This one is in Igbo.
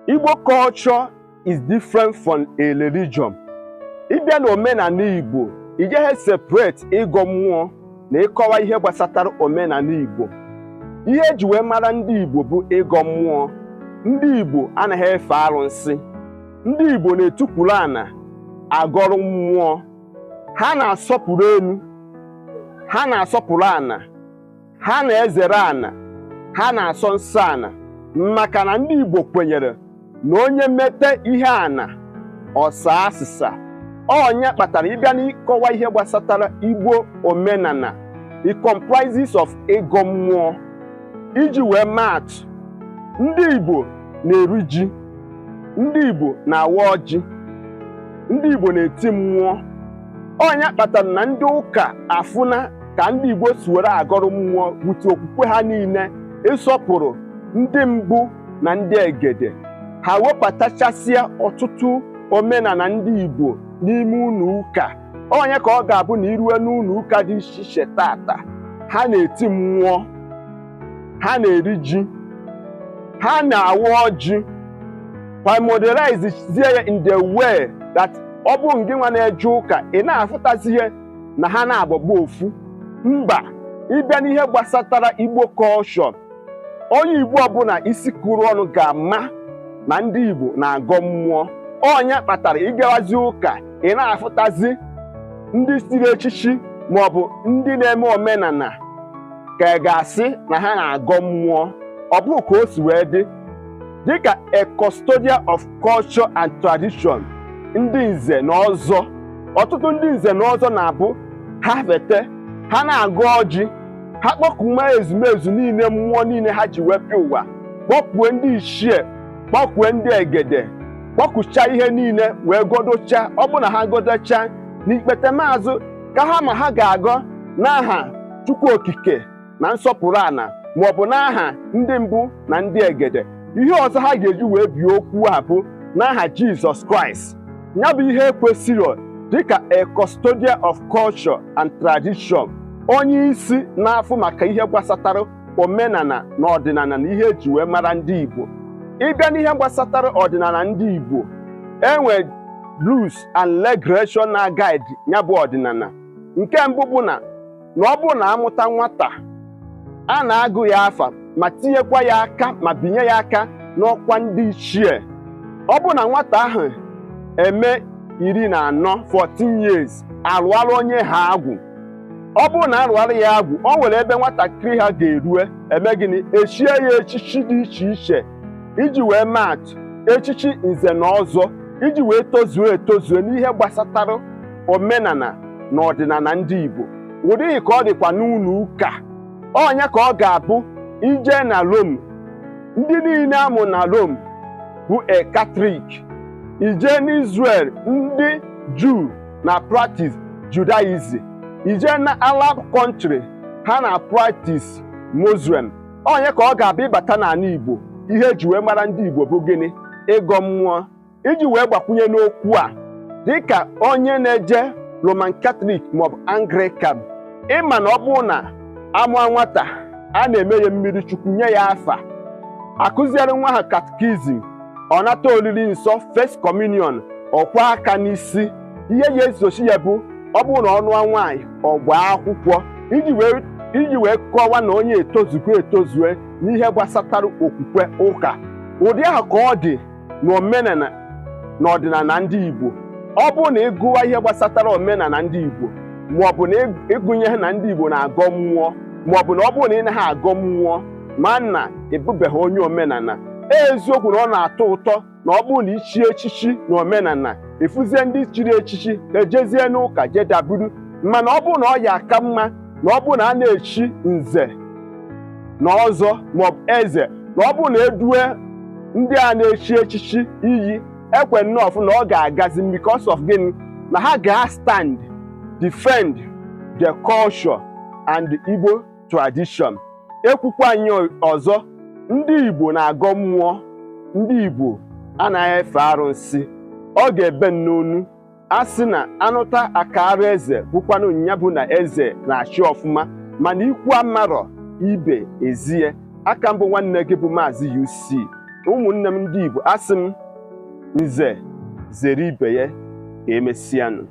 Igbo culture is different from a religion. Ịbịa na omenala Igbo, ị gaghị separate ịgọ mmụọ na ịkọwa ihe gbasatara omenala Igbo. Ihe eji wee mara ndị Igbo bụ ịgọ mmụọ. Ndị Igbo anaghị efe arụsị. Ndị Igbo na-etukwuru ana agọrọ mmụọ. Ha na-asọpụrụ elu, ha na-asọpụrụ ana, ha na-ezere ana, ha na-asọ nsọ ana, maka na ndị Igbo kwenyere na onye mete ihe ana ọsa asịsa. Ọnya kpatara ịbịa n'ịkọwa ihe gbasatara Igbo omenala, it comprises of ịgọ mmụọ. Iji wee maatụ, ndị Igbo na-eri ji, ndị Igbo na-awa ọjị, ndị Igbo na-eti mmụọ. Ọnya kpatara na ndị ụka afụna ka ndị Igbo si were agọrọ mmụọ wute okwukwe ha niile, ịsọpụrụ ndị mbụ na ndị egede. Ha wepụtachasịa ọtụtụ omenala ndị Igbo n'ime ụlọ ụka. Onye ka ọ ga-abụ na irue n'ụlọ ụka dị iche iche tata, ha na-eti mmụọ, ha na-eri ji, ha na-awa ọjị, kwa modernize ya in the way that ọ bụ ngị nwa na-eje ụka, ị na-afụtazi ihe na ha na-agbagba ofu mba. Ịbịa n'ihe gbasatara Igbo culture, onye Igbo ọbụla isi kụrụ ọnụ ga-ama na ndị Igbo na-agọ mmụọ. Ọnya kpatara ịgawazi ụka, ị na-afụtazi ndị siri echichi maọbụ ndị na-eme omenala ka ị ga-asị na ha na-agọ mmụọ. Ọ bụ ka o si wee dị dịka a custodian of culture and tradition. Ndị nze na ọzọ, ọtụtụ ndị nze na ọzọ na-abụ ha fete, ha na-agụ ọjị, ha kpọkume ezumezu niile, mmụọ niile ha ji wepịa ụwa, kpọkwue ndị ichie, kpọkwue ndị egede, kpọkụcha ihe niile wee godocha. Ọ bụ na ha godocha n'ikpete maazụ ka ha ma ha ga-agọ n'aha Chukwu Okike na nsọpụrụ ana, maọbụ n'aha ndị mbụ na ndị egede. Ihe ọzọ ha ga-eji wee bie okwu a bụ n'aha Jizọs Kraịst. Ya bụ ihe kwesịrị dịka a custodian of culture and tradition, onye isi na-afụ maka ihe gbasatara omenala na ọdịnala na ihe eji wee mara ndị Igbo. Ịbịa n'ihe gbasatara ọdịnala ndị Igbo, enwe rules and regulation na guide ya bụ ọdịnala. Nke mbụ bụ na ọ bụrụ na amụta nwata, a na-agụ ya afa ma tinyekwa ya aka ma binye ya aka n'ọkwa ndị ichie. Ọ bụ na nwata ahụ eme 14, 14 years, alụalụ onye ha agwụ. Ọ bụrụ na arụara ya agwụ, o nwere ebe nwatakịrị ha ga-erue, eme gịnị? Echie ya echichi dị iche iche. Iji wee maatụ, echichi nze na ọzọ, iji wee tozuo etozue n'ihe gbasatara omenala na ọdịnala ndị Igbo. Ụdịghị ka ọ dịkwa n'ụlọ ụka. Ọnya ka ọ ga-abụ ije na Rome, ndị niile amụ na Rome bụ a Catholic. Ije n'Israel, ndị Jew na practice Judaism. Ije na Arab country, ha na practice Muslim. Onye ka ọ ga-abụ ịbata n'ala Igbo, ihe eji wee mara ndị Igbo bụ gịnị? Ịgọ mmụọ. Iji wee gbakwunye n'okwu a, dịka onye na-eje Roman Catholic maọbụ Anglican, ịma na ọ bụrụ na amụọ nwata, a na-eme ya mmiri chukwu, nye ya afa, akụziere nwa ha catechism, ọ nata oriri nsọ, first communion, ọkwa aka n'isi. Ihe ya ezochi ya bụ ọ bụrụ na ọ nụọ nwaanyị, ọ gbaa akwụkwọ iji wee kọwaa na onye etozugo etozue n'ihe gbasatara okwukwe ụka. Ụdị ahụ ka ọ dị n'omenala na ọdịnala ndị Igbo. Ọ bụrụ na ịgụwa ihe gbasatara omenala ndị Igbo, maọbụ na ịgụnye ha na ndị Igbo na-agọ mmụọ, maọbụ na ọ bụrụ na ị naghị agọ mmụọ, ma na ịbụbeghị onye omenala. Eziokwu na ọ na-atọ ụtọ na ọ bụrụ na ichie echichi na omenala, ịfụzie ndị chiri echichi ejezie n'ụka jee daburu. Mana ọ bụrụ na ọ ya aka mma na ọ bụrụ na a na-echi nze na ọzọ maọbụ eze, na ọ bụrụ na edue ndị a na-echi echichi iyi ekwe nnọọ na ọ ga-agazi, because of gịnị? Na ha ga-stand, defend the culture and the Igbo tradition. Ekwukwa anyị ọzọ, ndị Igbo na-agọ mmụọ, ndị Igbo anaghị efe arụsị. Ọ ga-ebe n'onu a sị na anụta akara eze bụkwanụ nya bụ na eze na-achị ọfụma, mana ikwu amarọ ibe ezie. Aka mbụ, nwanne gị bụ Maazị UC. Ụmụnne m ndị Igbo, asị m nze zere ibe ya. Ka emesịanụ.